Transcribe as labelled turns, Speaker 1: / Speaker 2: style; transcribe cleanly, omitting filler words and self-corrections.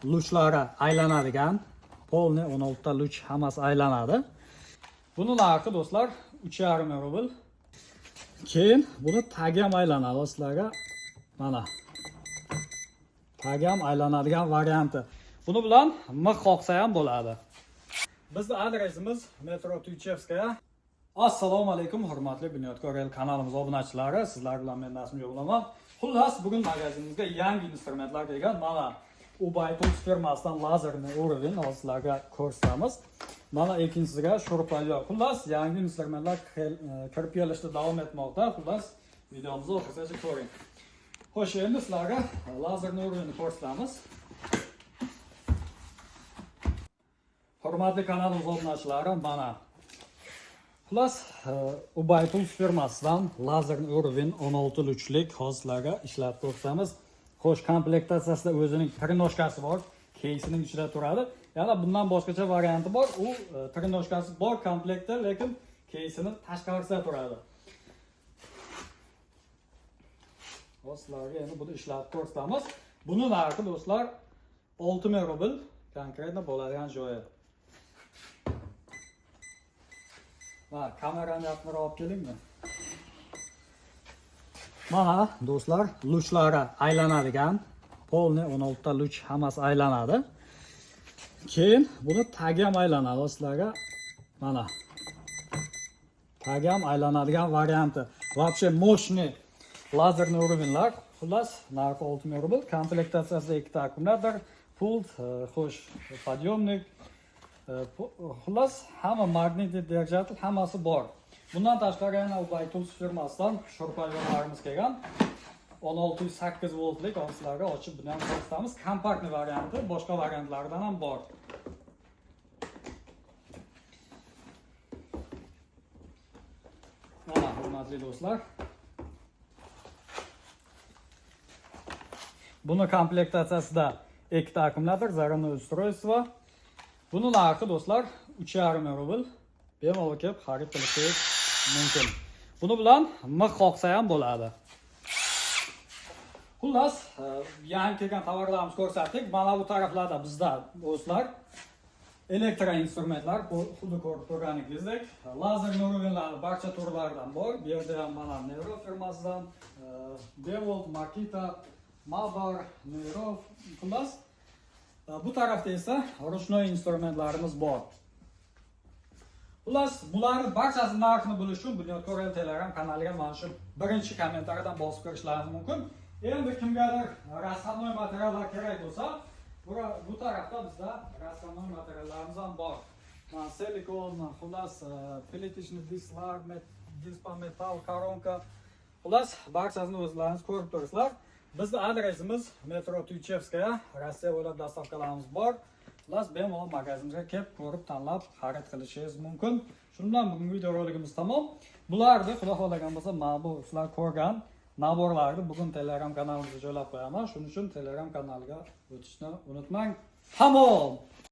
Speaker 1: Luchlari aylanadigan, полный 16 ta luch hammasi aylanadi. Buni narxi do'stlar 3,5 ming rubl. Keyin buni tagi ham aylanadi sizlarga. Mana. Tagi ham aylanadigan varianti. Buni bilan mix qoqsa ham bo'ladi. Bizni adresimiz metro Tuychevskaya. Assalomu alaykum hurmatli Bunyodkor El kanalimiz obunachilari, sizlar bilan men Nasimjon bo'laman. Xullas, bugun magazinimizga yangi instrumentlar kelgan. Mana Ubay Tools firmasidan lazerni уровень hozir sizlarga ko'rsatamiz. Mana ikkinchisiga шуруповёрт. Xullas, yangi instrumentlar kirib kelishda davom etmoqda. Xullas, videomizni oxirigacha ko'ring. Xo'sh, endi sizlarga lazerni уровень ko'rsatamiz. Hurmatli kanalimiz obunachilari, mana Xullas, Ubay Tools firmasidan lazerni уровень 16 luchlik hozir sizlarga ishlatib ko'rsatamiz. Xo'sh, komplektatsiyasida o'zining trenoshkasi bor, кейsining ichida turadi. Yana bundan boshqacha varianti bor. U trenoshkasi bor komplektda, lekin кейsini tashqarisida turadi. Hozir sizlarga endi buni ishlatib ko'rsatamiz. Buni narxi do'stlar 6000 rubl, konkretно bo'ladigan joyi. Va kamerani yaqinroq olib kelingmi? Mana do'stlar, luchlari aylanadigan, полный 16 ta luch hammasi aylanadi. Keyin buni tagi ham aylanadi sizlarga. Mana. Tagi ham aylanadigan varianti. Вообще мощный lazerni уровеньlar. Xullas, narxi 6000 rubl. Komplektatsiyasida ikkita akkumulyator, pult, xo'sh, подъемник, xullas, hamma magnitli держатель hammasi bor. Bundan tashqari yana Ubay Tools firmasidan шуруповёртlarimiz kelgan. 1608 voltlik, hozir sizlarga ochib buni ham ko'rsatamiz. Kompaktli varianti, boshqa variantlardan ham bor. Mana hurmatli do'stlar. Buni komplektatsiyasida ikkita akkumulyator, зарядное устройство. Buni narxi do'stlar 3,5 ming rubl. Bemalol kelib xarid qilishingiz mumkin. Buni bilan mix qoqsa ham bo'ladi. Xullas, yangi kelgan tovarlarimizni ko'rsatdik. Mana bu taraflarda bizda do'stlar elektroinstrumentlar, xuddi ko'rib turganingizdek, lazer уровеньlari barcha turlaridan bor. Bu yerda ham mana Neuro firmasidan, Dewalt, Makita, Mabar, Neuro, xullas. Bu tarafda esa ручной instrumentlarimiz bor. Xullas, bularni barchasi narxini bilish uchun Bunyodkor El Telegram kanaliga mana shu birinchi kommentariyadan bosib kirishlaringiz mumkin. Endi kimgadir rasmli materiallar kerak bo'lsa, bu tarafda bizda rasmli materiallarimiz ham bor. Mana silikon, xullas, плиточный disklar, disk metal, koronka. Xullas, barchasini o'zlaringiz ko'rib turibsizlar. Bizni adresimiz metro Tuychevskaya, Rossiya bo'ylab dostavkalarimiz bor. Xullas, bemalol magazinga kelib ko'rib, tanlab xarid qilishingiz mumkin. Shu bilan bugungi videorolikimiz tamom. Bularni xudo xohlagan bo'lsa, mana bu sizlar ko'rgan naborlarni bugun Telegram kanalimizga joylab qo'yaman. Shuning uchun Telegram kanaliga o'tishni unutmang. Tamom.